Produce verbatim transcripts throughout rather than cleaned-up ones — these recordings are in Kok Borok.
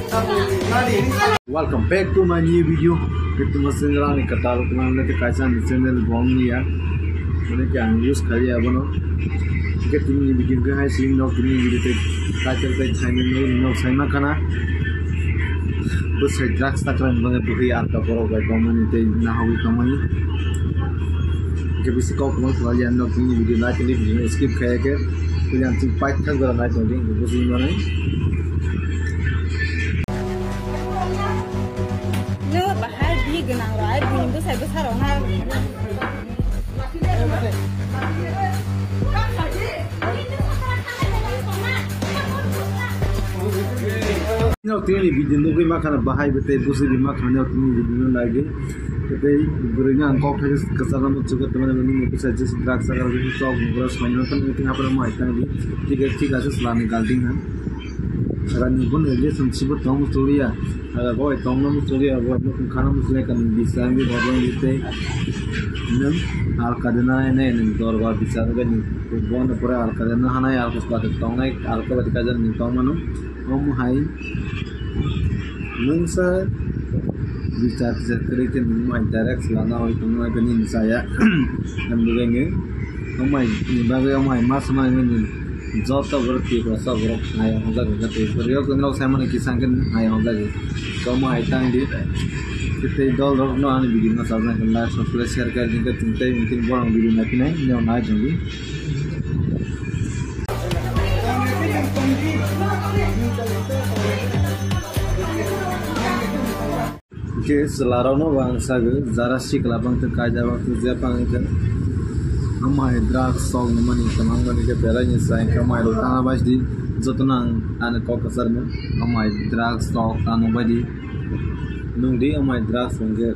Welcome back to my new video. Khe tuma channel ani kwtal tuma le kaisa ani channel bong ni ya. Mane ki ang use khali abono. Khe tini video khe hai sing nok tini video te title te thaini nok sai ma khana. Bwsai drugs takra ni bagwi bwrwi alka borok bai tongmani tei nahawi tongmani. Khe bisi kok kwbang kwlai ya nok tini video nai tini video skip khaya khe. Khe yang ching paithak jora nai tongdi bwsai manai. No, bahai bi gwnang rok, ai buini bwsai bwsa rok na. No, tini video nugwi ma khana bahai bete bwsai bi ma khana tini video no nai ge. Tei bwrwi no ang kok thai kwchak no chugo tongmani bwsai just drugs sakar sok nugro songno tini hapra mai tang di. Thik thik ase slani galding ha. Rani bo ni relationship bo tong musuliya. Aga bo tong no musuliya, bo no khana musuliya kan bisa ni bo ni tei. Nang alka de na ne nang dor ba bisa ga ni bo no pura alka de na hanai alka ba tong nai alka ba ka jan ni tong mano. Om hai. Nungsa bichar tichar kwrwi khe nung mai direct lana oi tong nai bini ni saya. Nang bwgwi ni. Om hai ni bagwi om hai mas mai ni. Joto borok twi kosa borok nai hwnjak hwnjak twi. Bwrwi o kwrwi rok sai mani kisa hwnkhe nai hwnjak. Tamo hai tang di. Tei dol rok no ani video no sajak hwnla subscribe share khe hwnkhe tei tei borok video nai phinai nai hwnjak di. Hwnkhe chwlarokno bo ang sago, jara sikla bangtwi kaijak bangtwi je bangtwi. Amai drugs sok nungmani kwmang mani khe belai ni sai khe amai rok tana bai di jotono ang ani kok kwchar mung amai drugs sok ta nung bai di. Nung di amai drugs hwnkhe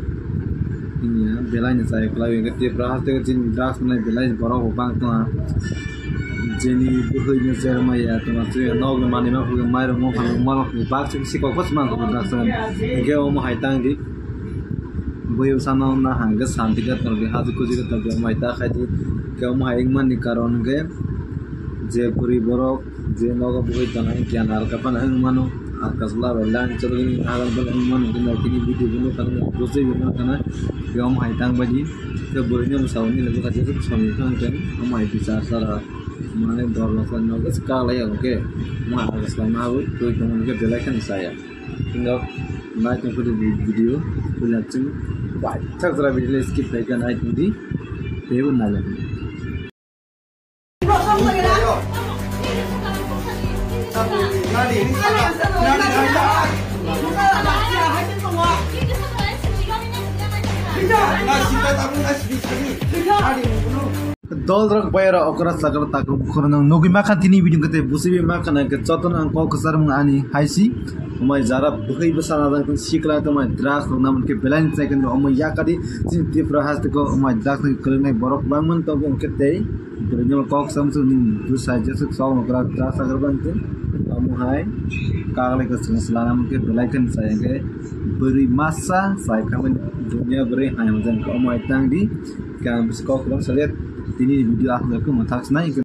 hinya belai ni sai kwlai hwnkhe Tripura haste o chini drugs nai belai borok bo bang tongha. Jeni bwkhwi no chermaya tongma chwng nokni manwi ma phunukgo mairok mopha nukma rok ni baksa sikok bwsma drugs hwnkhe omo hai tang di. Bwrwi bwsano na hangkhe santi khe tongdi haji kuji khe tongdi omo hai ta khai di. Khe omo hai wngmani karon hwnkhe je bwrwi borok je nogo bwkhwi tongnai giyan alka phano wng mano. Alka chwla bai lang chwlwini nagan phano wng mano. Tini video bo nukha nang bwswi bo nukha nang khe omo hai tang bai di. Khe bwrwini bwskango nini bwkha jesuk songwi phano khe omo hai bichar chara mane dor bwskango nogo kaklai ya hwnkhe omo alka chwla mawi twi tongmani khe belai kheno chaya. Ino nai tong khe video puila chwng paithak jora video skip khaikha nai tong di teibo nai lai. Dol rok bai rok okra sakra takrum khorang nugwi makhan tini video kete busibi makhan ke jotono ang kok kwchar mung ani haisi. Omai jara bwkhwi bwsa na jang sikla tongmai drugs rok namon ke belai ni chai kan omai yakadi chini Tripura haste ko omai drugs ni kwrwngnai borok bangman tongo hwnkhe tei bwrwini kok samsuk ni bwsai jesuk sok nokra drugs agar bangtwi omo hai kaglai kwchwng swlana hwnkhe belai khe chai hwnkhe bwrwi masa chai khamani dunia bwrwi hai hwnjak omai tangdi. Khe ang bisi kok kwbang salia tini video aswk khe mwthak sinai.